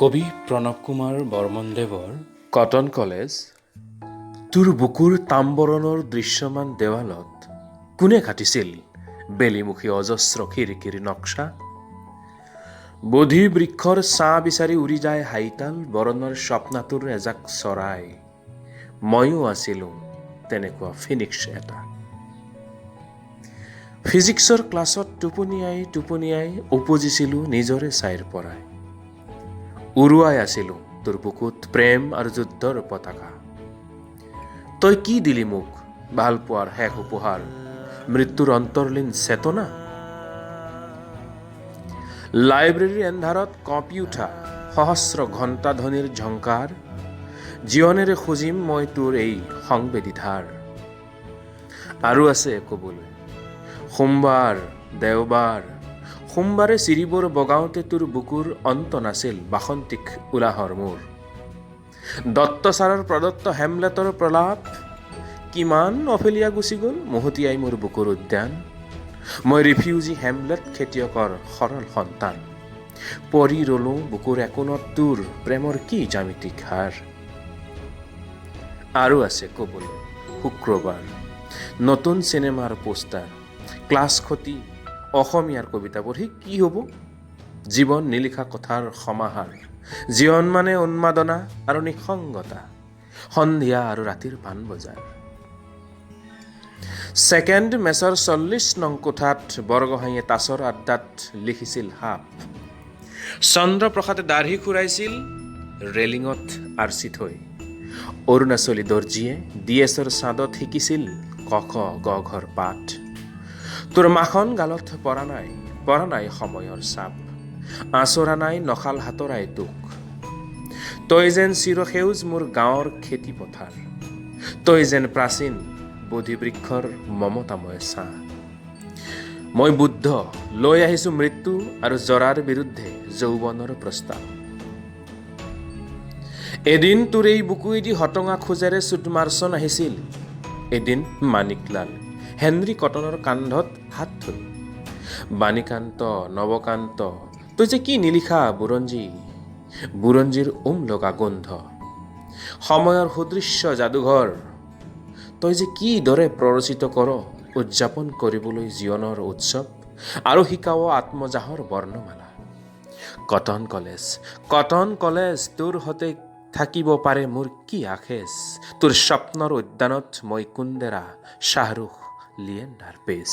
কবি Pranab Kumar বৰ্মনদেৱৰ cotton college. তোৰ বুকুৰ তামবৰণৰ দৃশ্যমান দেৱালত কোনে কাটিছিল বেলিমুখী অজস্ৰ খিৰিকীৰ নক্সা? বোধি বৃক্ষৰ ছাঁ বিচাৰি উৰি যায় হাইতাল বৰণৰ স্বপ্নাতুৰ এজাক চৰাই। ময়ো আছিলোঁ তেনেকুৱা ফিনিক্স এটা। ফিজিক্সৰ ক্লাছত টোপনিয়াই টোপনিয়াই উপজিছিলোঁ নিজৰে ছাইৰ পৰাই। উৰুৱাই আছিলোঁ তোৰ বুকুত প্ৰেম আৰু যুদ্ধৰ পতাকা। তই কি দিলি মোক ভাল পোৱাৰ শেষ উপহাৰ? মৃত্যুৰ অন্তৰ্লীন চেতনা। লাইব্ৰেৰীৰ এন্ধাৰত কঁপি উঠা সহস্ৰ ঘণ্টা ধ্বনিৰ ঝংকাৰ। জীৱনেৰে খুজিম মই তোৰ এই সংবেদী ধাৰ। আৰু আছে ক'বলৈ। সোমবাৰ, দেওবাৰ, সোমবাৰে চিৰিবোৰ বগাওঁতে তোৰ বুকুৰ অন্ত নাছিল বাসন্তিক উলাহৰ মোৰ। দত্ত ছাৰৰ প্ৰদত্ত হেমলেটৰ প্ৰলাপ। কিমান অফেলিয়া গুচি গ'ল মহতিয়াই মোৰ বুকুৰ উদ্যান। মই ৰিফিউজি হেমলেট খেতিয়কৰ সৰল সন্তান। পৰি ৰলো বুকুৰ একোণত তোৰ প্ৰেমৰ কি জ্যামিতিক হাৰ। আৰু আছে ক'বলৈ। শুক্ৰবাৰ, নতুন চিনেমাৰ পোষ্টাৰ, ক্লাছ খতি, অসমীয়াৰ কবিতা পঢ়ি কি হ'ব? জীৱন নিলিখা কথাৰ সমাহাৰ। জীৱন মানে উন্মাদনা আৰু নিঃসংগতা। সন্ধিয়া আৰু ৰাতিৰ পাণবজাৰ। ছেকেণ্ড মেচৰ 40 নং কোঠাত বৰগোহাঁইয়ে তাচৰ আড্ডাত লিখিছিল সাপ। চন্দ্ৰপ্ৰসাদে দাঢ়ি খুৰাইছিল ৰেলিঙত আৰ্চি থৈ। অৰুণাচলী দৰ্জীয়ে ডি এছৰ চাঁদত শিকিছিল ক খ গ ঘৰ পাঠ। তোৰ মাখন গালত পৰা নাই, পৰা নাই সময়ৰ চাপ। আঁচোৰা নাই নখাল হাতৰাই তোক। তই যেন চিৰসেউজ মোৰ গাঁৱৰ খেতি পথাৰ। তই যেন প্ৰাচীন বোধিবৃক্ষৰ মমতাময় ছাঁ। মই বুদ্ধ, লৈ আহিছোঁ মৃত্যু আৰু জৰাৰ বিৰুদ্ধে যৌৱনৰ প্ৰস্তাৱ। এদিন তোৰ এই বুকুৱেদি হটঙা খোজেৰে চুটমাৰ্চন আহিছিল। এদিন মাণিকলাল হেনৰি কটনৰ কান্ধত হাত থৈ। বাণীকান্ত, নৱকান্ত, তই যে কি নিলিখা বুৰঞ্জী! বুৰঞ্জীৰ উম লগা গোন্ধ। সময়ৰ সুদৃশ্য যাদুঘৰ। তই যে কি দৰে প্ৰৰোচিত কৰ উদযাপন কৰিবলৈ জীৱনৰ উৎসৱ আৰু শিকাৱ আত্মজাহৰ বৰ্ণমালা। কটন কলেজ, কটন কলেজ, তোৰ সতে থাকিব পাৰে মোৰ কি আখেজ! তোৰ স্বপ্নৰ উদ্যানত মই কুন্দেৰা, শ্বাহৰুখ, লিয়েণ্ডাৰ পেজ।